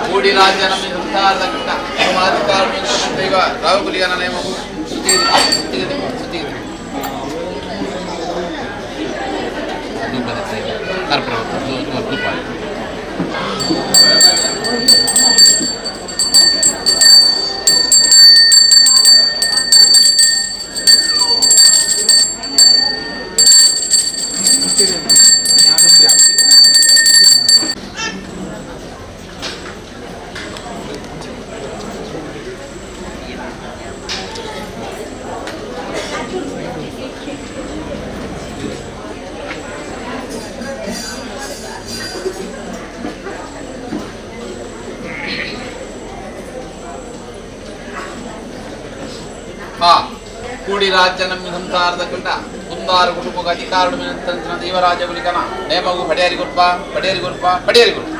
ಕೂಡಿ ರಾಜ್ಯ ನಮ್ಮ ಸಂಸಾರದ ಕಟ್ಟ ಅಧಿಕಾರ ದೈವ ರಾಹುಕುಲಿಗನ ನೇಮವು ಸುತ್ತಿಗೆ ಸುತ್ತಿಗೆ ಕರ್ಪೂರ ಧೂಪ. ಹಾ ಕೂಡಿ ರಾಜ್ಯ ನಮ್ಮ ಸಂಸಾರದ ಕಂಡ ಕುಂದಾರು ಕುಟುಂಬ ಅಧಿಕಾರ ದೇವರಾಜ ಗುಲಿಕನ ನೇಮಗು ಪಡೆಯರಿ ಗುರ್ಪ ಪಡೆಯರಿ ಗುರ್ಪ ಪಡೆಯರಿ ಗುರ್ಪ.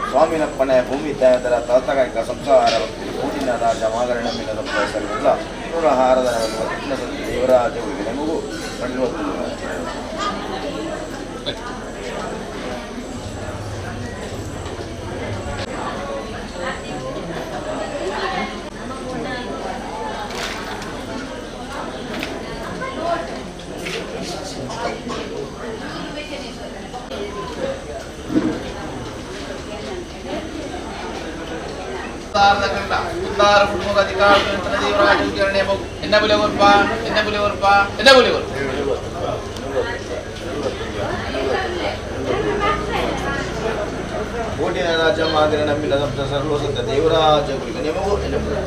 ಸ್ವಾಮಿನಪ್ಪನೆ ಭೂಮಿ ತಾಯದರ ತಾತಗಾಯಕ ಸಂಸಾರ ಭಕ್ತಿ ಕೂಡಿನ ರಾಜ ಮಾಗರಣ ಮಿಲದ ಸರ್ವಲ್ಲ ಹಾರದ ದೇವರಾಜ ನಮಗೂ ಪಡೆಯುವ. ಸಂಸಾರದ ಕಂಡ ಕುಂದಾರು ಕುಟುಂಬ ಅಧಿಕಾರ ದೇವರಾಜ ನೇಮಗು ಎನ್ನ ಬುಲೆ ಗುರ್ಪ ಎನ್ನ ಬುಲೆ ಗುರ್ಪ ಎನ್ನ ಬುಲೆ ಗುರ್ಪ. ಕೋಟಿನ ರಾಜ ಮಾದರಿ ನಂಬಿದ ಸರ್ವಸತ್ತ ದೇವರಾಜ ಗುರಿಗೆ ನಿಮಗೂ ಎನ್ನಬಹುದು.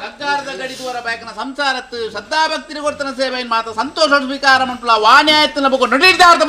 ಸರ್ಕಾರದ ಗಡಿದುವರ ಬಯಕನ ಸಂಸಾರತ್ತು ಶ್ರದ್ಧಾಭಕ್ತಿ ಕೊಡ್ತನ ಸೇವೆಯನ್ನು ಮಾತ್ರ ಸಂತೋಷ ಸ್ವೀಕಾರ ಮಂಟುಲ ವಾನ್ಯಾಯತ್ತಿನ ಬೊಕ ನುಡಿದಾರ್ಥ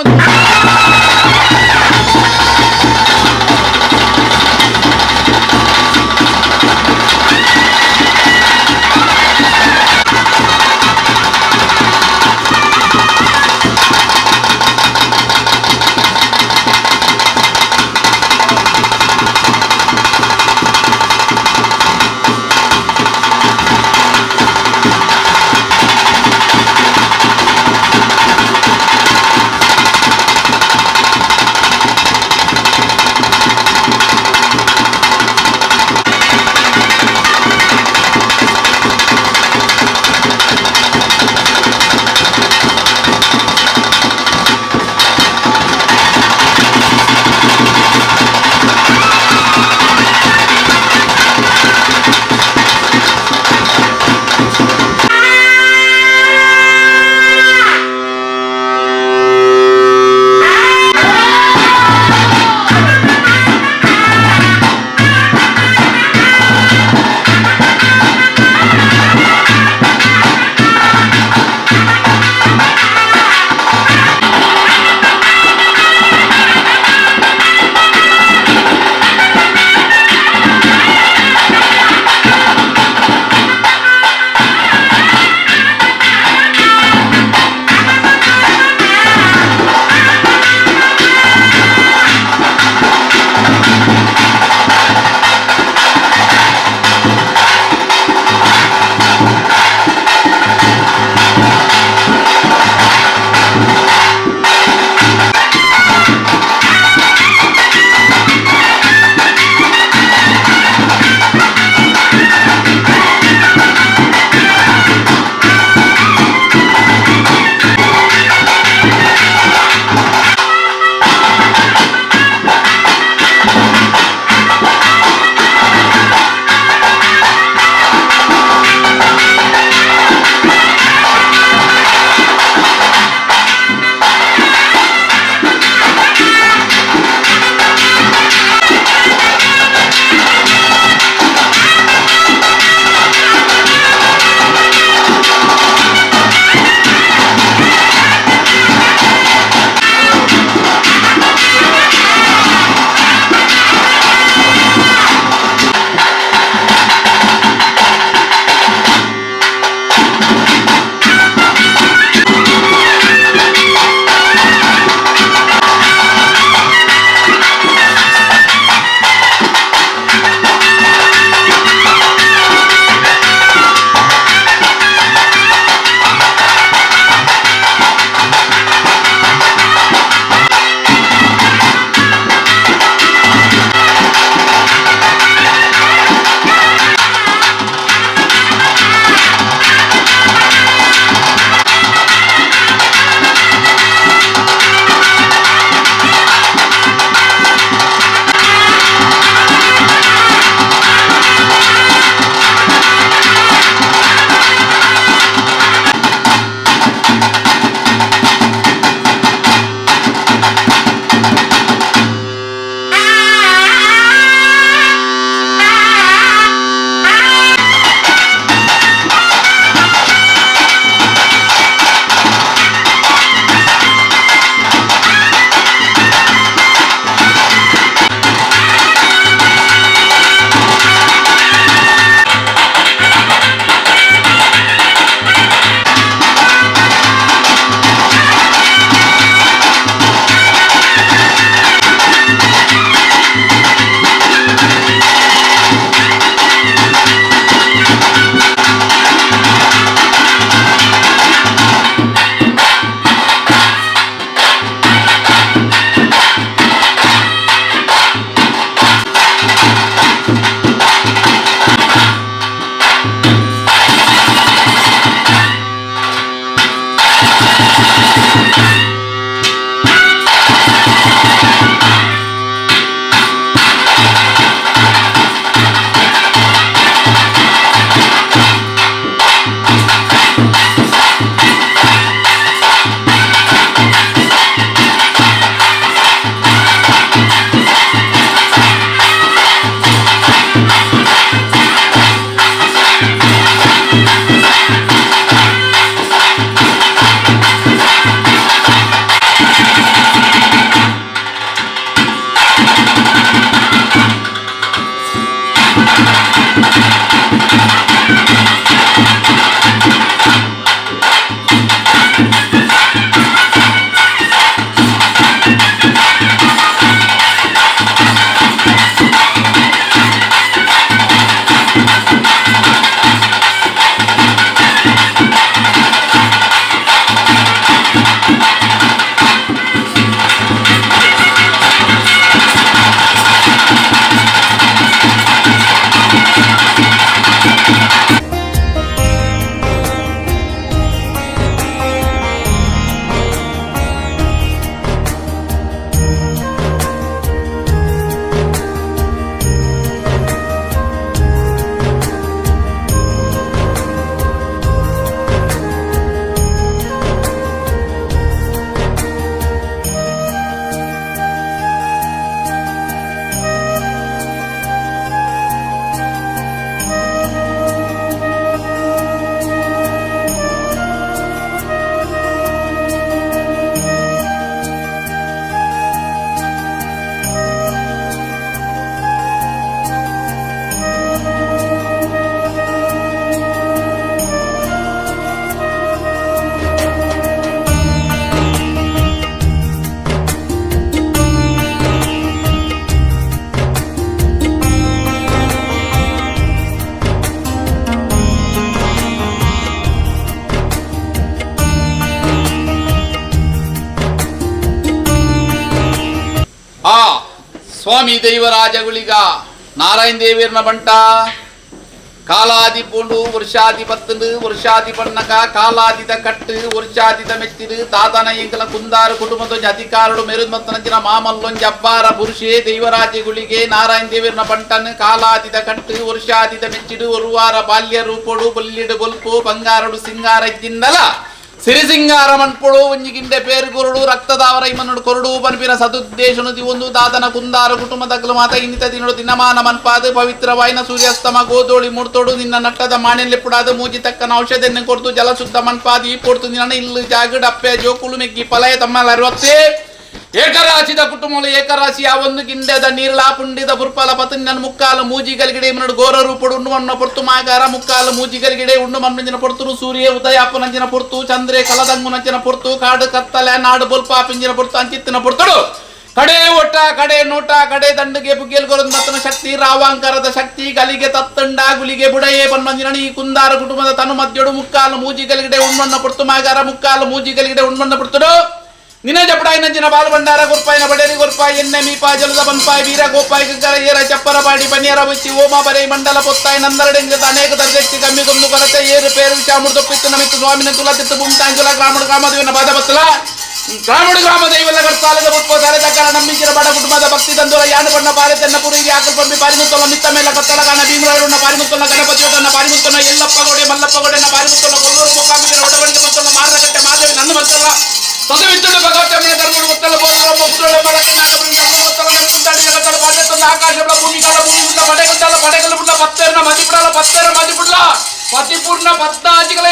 ಸ್ವಾಮಿ ದೈವರಾಜ ಗುಳಿಗ ನಾರಾಯಣ ದೇವಿರ್ನ ಬಂಟ ಕಾಲಾದಿ ಪೋಂಡು ವರ್ಷಾದಿ ಪತ್ತಂಡು ವರ್ಷಾದಿ ಪಣ್ಣಕ ಕಾಲಾದಿದ ಕಟ್ಟು ವರ್ಷಾದಿದ ಮೆಚ್ಚಿರು ತಾತನ ಎಂಕಲ ಕುಂದಾರು ಕುಟುಂಬದೊಂಜಿ ಅಧಿಕಾರಡು ಮೆರುಮತ್ತನಂಚಿನ ಮಾಮಲ್ಲೊಂಜಿ ಅಬ್ಬಾರ ಪುರುಷೇ ದೈವರಾಜಗುಳಿಗೆ ನಾರಾಯಣ ದೇವಿರ್ನ ಬಂಟನ್ ಕಾಲಾದಿದ ಕಟ್ಟು ವರ್ಷಾದಿದ ಮೆಚ್ಚಿಡು ಒರುವಾರ ಬಾಲ್ಯ ರೂಪೊಡು ಬೊಲ್ಲಿಡು ಬೊಲ್ಪು ಬಂಗಾರಡು ಸಿಂಗಾರ ಇದ್ದಿಂದಲ ಸಿರಿಸಿಂಗಾರ ಮನ್ಪೊಡು ಒಂಜಿಗಿಂಡೆ ಪೇರು ಕೊರಡು ರಕ್ತದಾವರ ಇಮನುಡು ಕೊರಡು ಪನ್ಪಿನ ಸದುದ್ದೇಶನು ದಿವೊಂದು ದಾದನ ಕುಂದಾರ ಕುಟುಂಬದಗ್ಲು ಮಾತ ಇನ್ನಿತ ದಿನಡು ದಿನಮಾನ ಮನ್ಪಾದು ಪವಿತ್ರವಾಯಿನ ಸೂರ್ಯಾಸ್ತಮ ಗೋದೋಳಿ ಮೂರ್ತೋಡು ನಿನ್ನ ನಟ್ಟದ ಮಾಣೆಲ್ಲೆಪ್ಪುಡಾದ ಮೂಜಿ ತಕ್ಕನ ಔಷಧೆಯನ್ನು ಕೊಡ್ತು ಜಲಶುದ್ಧ ಮನ್ಪಾದು ಈ ಪೊಡ್ತು ನಿನ್ನ ಇಲ್ಲು ಜಾಗಡ್ ಅಪ್ಪೆ ಜೋಕುಲು ಮೆಗ್ಗಿ ಪಲಯ ತಮ್ಮಲ ಅರವತ್ತೇ ಏಕರಾಶಿದ ಕುಟುಂಬಗಳು ಏಕರಾಶಿ ಒಂದು ಗಿಂಡೆದ ನೀರ್ಲಾ ಪುಂಡಿದ ಪುರ್ಪಲ ಪತನ್ನ ಮುಕ್ಕಾಲ ಮೂಜಿಗಲ್ಗಿಡೆ ಇಮನುಡು ಘೋರ ರೂಪಡು ಉಣ್ಣು ಮಣ್ಣ ಪೊರ್ತು ಮಾಗಾರ ಮುಕ್ಕಾಲ ಮೂಜಿಗಲ್ಗಿಡೆ ಉಣ್ಣು ಮಣ್ಣಂಜಿನ ಪೊರ್ತುರು ಸೂರ್ಯ ಉದಯಾಪನಂಜಿನ ಪೊರ್ತು ಚಂದ್ರೆ ಕಲದಂಗುನಂಚಿನ ಪೊರ್ತು ಕಾಡು ಕತ್ತಲೆ ನಾಡು ಬೊಲ್ಪಾಪಿಂಜಿನ ಪೊರ್ತು ಅಂಚಿತ್ತಿನ ಪೊರ್ತುಡು ಕಡೆ ಒಟ್ಟ ಕಡೆ ನೋಟ ಕಡೆ ದಂಡಿಗೆ ಬುಗ್ಗೆಲ್ ಗೊರದ್ ಮತ್ತನ ಶಕ್ತಿ ರಾವಾಂಕರದ ಶಕ್ತಿ ಗಲಿಗೆ ತತ್ತಂಡ ಗುಲಿಗೆ ಬುಡಯೇ ಪನ್ಮಂದಿನ ಈ ಕುಂದಾರ ಕುಟುಂಬದ ತನು ಮದ್ಯಡು ಮುಕ್ಕಾಲು ಮೂಜಿಗಲ್ಗಿಡೆ ಉಣ್ಮಣ್ಣ ಪೊರ್ತು ಮಾಗಾರ ಮುಕ್ಕಾಲು ಮೂಜಿಗಲ್ಗಿಡೆ ಉಣ್ಮಣ್ಣ ಪೊರ್ತುಡು ನಿನ್ನ ಜಪಡಾಯಿನಂಚಿನ ಬಾಲಭಂಡಾರ ಗುರ್ಪಾಯಿನ ಬಡೇರಿ ಗುರ್ಪಾಯಿ ಎಣ್ಣೆ ಮೀಪಾ ಜಲದ ಬಂಪಾಯಿ ವೀರ ಗೋಪಾಯಿ ಗಗ್ಗರ ಏರ ಚಪ್ಪರ ಬಾಡಿ ಪನಿಯರ ಬುಚ್ಚಿ ಓಮ ಬರೈ ಮಂಡಲ ಪೊತ್ತಾಯಿ ನಂದರಡೆಂಗ ಅನೇಕ ತರದೆಚ್ಚಿ ಕಮ್ಮಿ ಗೊಂದು ಕೊರತೆ ಏರು ಪೇರು ಚಾಮುಡ್ದು ಪಿತ್ತು ನಮಿತ್ತು ಸ್ವಾಮಿನ ತುಲ ತಿತ್ತು ಭೂಮಿ ತುಲ ಗ್ರಾಮಡು ಗ್ರಾಮದೇವನ ಬಾದ ಬತ್ತಲ ಗ್ರಾಮಡು ಗ್ರಾಮ ದೈವಲ್ಲ ಗರ್ಸಾಲದ ಉತ್ಪ ತಲೆದಕ್ಕರ ನಂಬಿಂಚಿನ ಬಡ ಕುಟುಂಬದ ಭಕ್ತಿ ತಂದೂರ ಯಾನು ಬಣ್ಣ ಪಾರೆ ತೆನ್ನ ಪುರಿ ಆಕಲ್ ಪಂಪಿ ಪಾರಿಮುತ್ತಲ ಮಿತ್ತ ಮೇಲ ಕತ್ತಲ ಗಾನ ಭೀಮರಾಯರುಣ್ಣ ಪಾರಿಮುತ್ತಲ ಗಣಪತಿಯೊಡನ್ನ ಪಾರಿಮುತ್ತಲ ಎಲ್ಲಪ್ಪ ಗೌಡೆ ಮಲ್ಲಪ್ಪ ಗೌಡೆನ ಪಾರಿಮುತ್ತಲ ಕೊಲ್ಲೂರು ಮೂಕಾಂಬಿಕನ ಒಡವಳಿಗೆ ಮತ್ತಲ ಮಾರಕಟ್ಟೆ ಮಾದೇವಿ ನನ್ನ ಮತ್ತಲ ತದವಿತ್ತುಡು ಭಗವತಮ್ಮನ ಧರ್ಮಡು ಒತ್ತಲ ಬೋಧರಮ್ಮ ಪುತ್ರಳ ಆಕಾಶಗಳ ಭೂಮಿಗಳ ಭೂಮಿ ಉಳ್ಳ ಪಡೆಗಂತಲ್ಲ ಪಡೆಗಲು ಉಳ್ಳ ಪತ್ತೆರನ ಮದಿಪುಡಲ ಪತ್ತೆರ ಮದಿಪುಡ್ಲ ಪತಿಪೂರ್ಣ ಪತ್ನಾಜಿಗಳ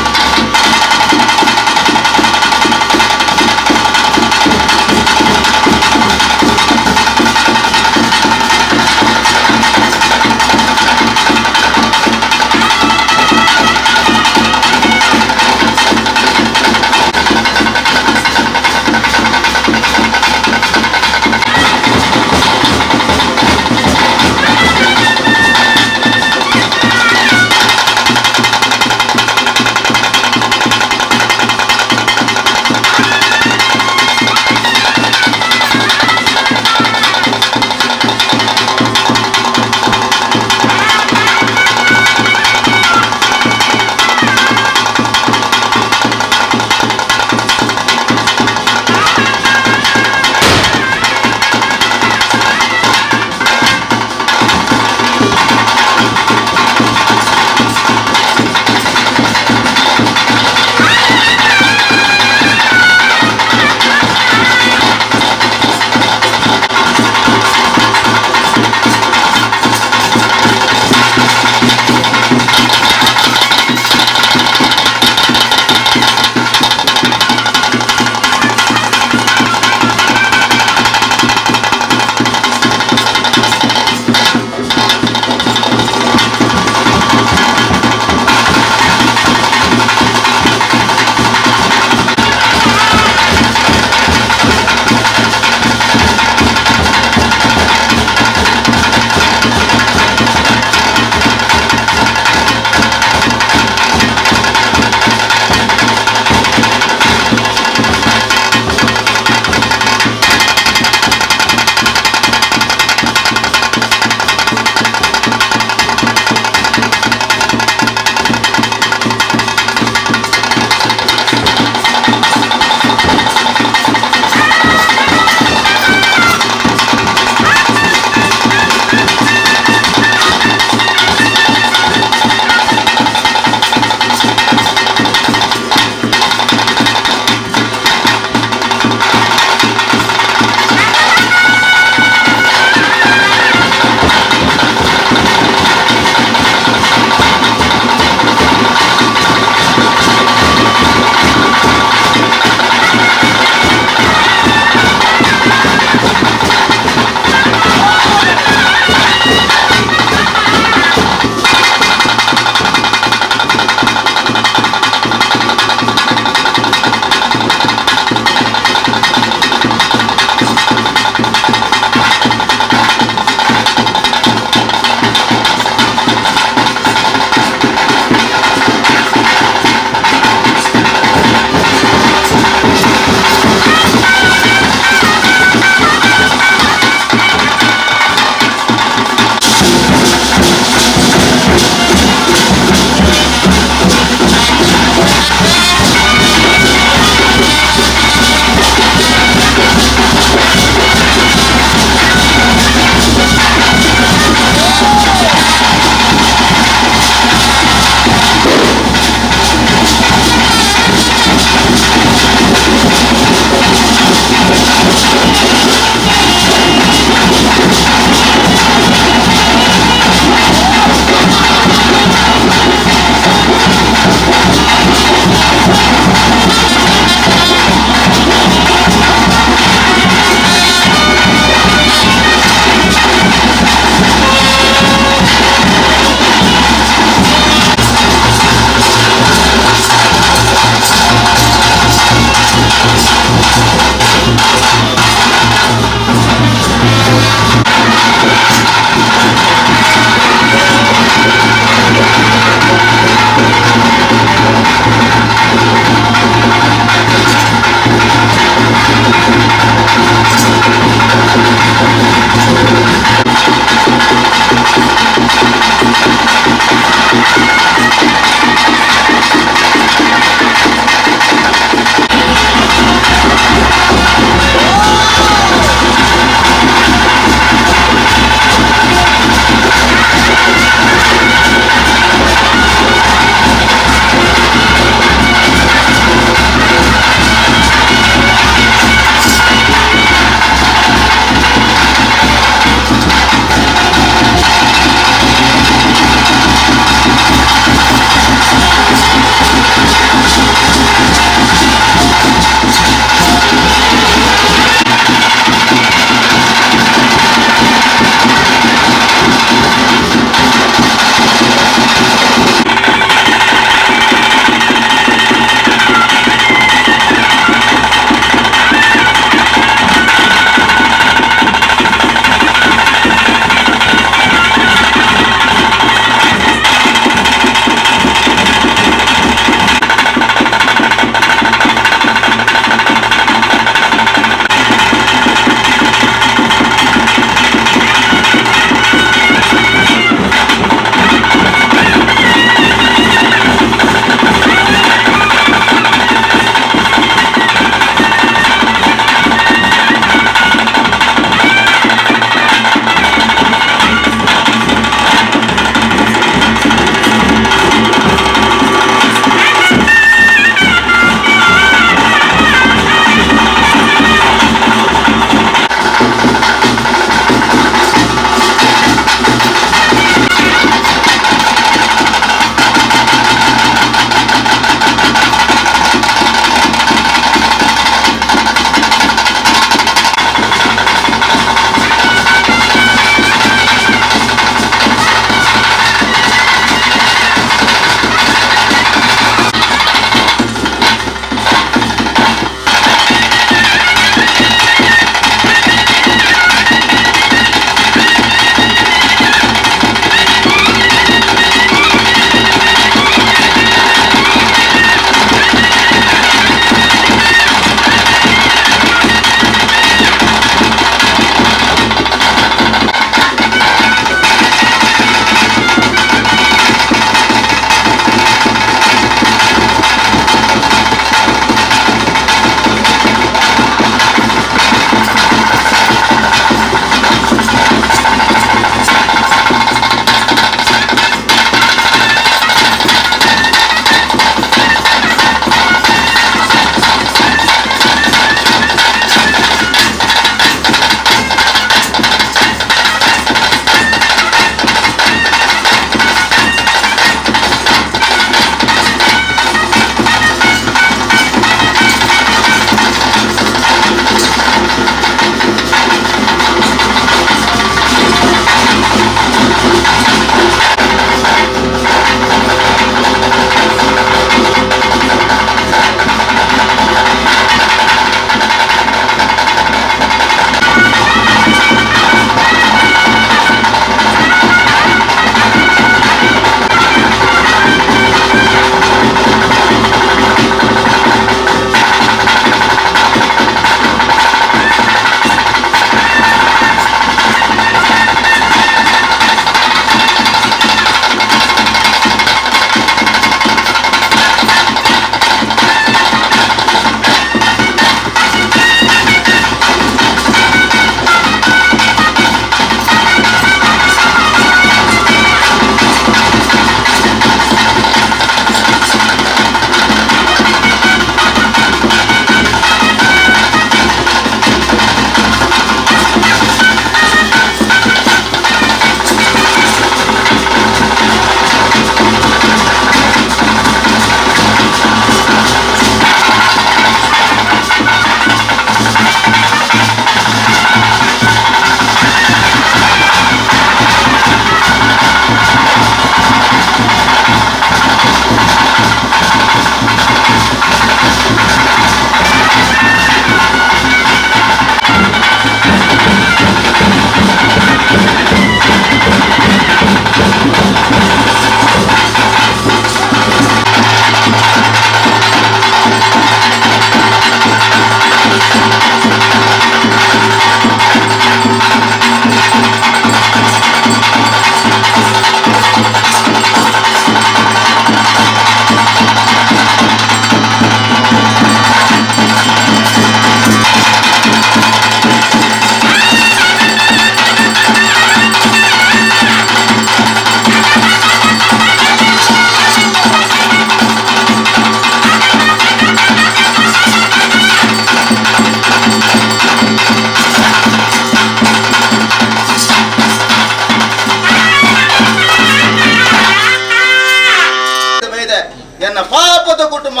ದೈವದ ಕುಟುಂಬ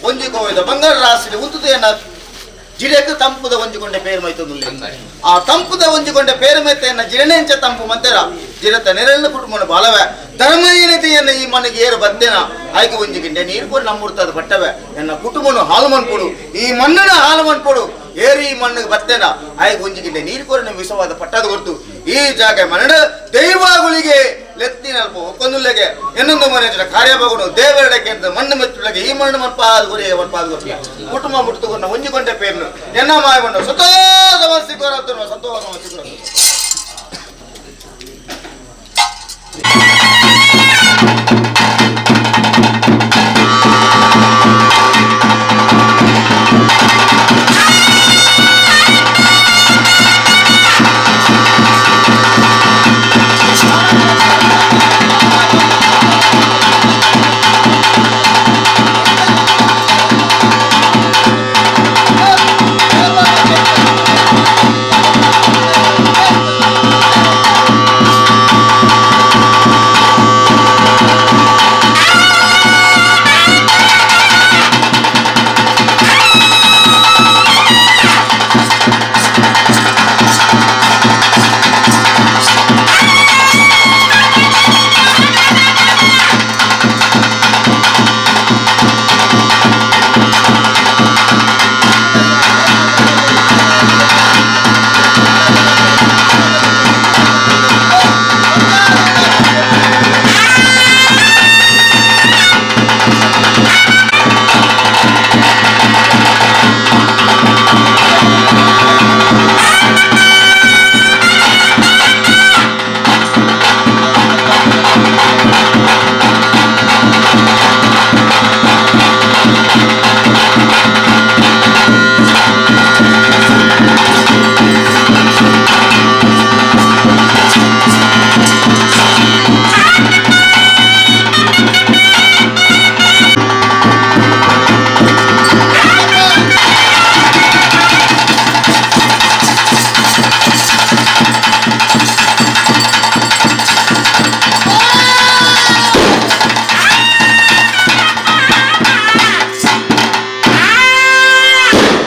ಒಂಜಿ ಕೋವಿದ ಬಂಗಾರ ರಾಶಿ ಉಂತುದು ಎನ್ನ ಜಿಡೆಕ್ ತಂಪುದ ಒಂಜಿಕೊಂಡೆ ಪೇರು ಮೈತೊಂದುಲ್ಲೆ. ಆ ತಂಪುದ ಒಂಜಿಕೊಂಡೆ ಪೇರು ಮೈತ ಎನ್ನ ಜಿರಣೆಂಚ ತಂಪು ಮಂತೆರ ಜಿರತ ನೆರಳಿನ ಕುಟುಂಬನ ಬಾಲವೆ ಧರ್ಮೀನತೆಯನ್ನು ಈ ಮನೆಗೆ ಏರು ಬತ್ತೇನ ಆಯ್ಕೆ ಒಂಜಿ ಗಿಂಡೆ ನೀರು ಕೂಡ ನಮ್ಮುರ್ತದ ಪಟ್ಟವೆ ಎನ್ನ ಕುಟುಂಬನು ಹಾಲು ಮನ್ಪೊಡು, ಈ ಮಣ್ಣನ ಹಾಲು ಮನ್ಪೊಡು. ಏರಿ ಈ ಮಣ್ಣಿಗೆ ಬತ್ತೇನ ಆಯ್ಕೆ ಒಂಜಿ ಗಿಂಡೆ ನೀರು ಕೂಡ ನಮ್ಮ ವಿಷವಾದ ಪಟ್ಟದ ಕೊಡ್ತು ಈ ಜಾಗ ಮನಡ ದೈವಗಳಿಗೆ ಲೆತ್ತಿನಲ್ಪ ಒಕ್ಕೊಂದುಲ್ಲೆಗೆ ಎನ್ನೊಂದು ಮನೆ ಕಾರ್ಯಭಾಗನು ದೇವರಡಕ್ಕೆ ಅಂತ ಮಣ್ಣು ಮೆತ್ತುಳಗೆ ಈ ಮಣ್ಣು ಮನ್ಪಾದ ಗುರಿ ಮನ್ಪಾದ ಗುರಿ ಕುಟುಂಬ ಮುಟ್ಟುಕೊಂಡ ಒಂಜಿಕೊಂಡೆ ಪೇರ್ನು ಎನ್ನ ಮಾಯವನ್ನು ಸಂತೋಷ ಸಿಕ್ಕೋರ ಸಂತೋಷ ಸಿಕ್ಕೋರ.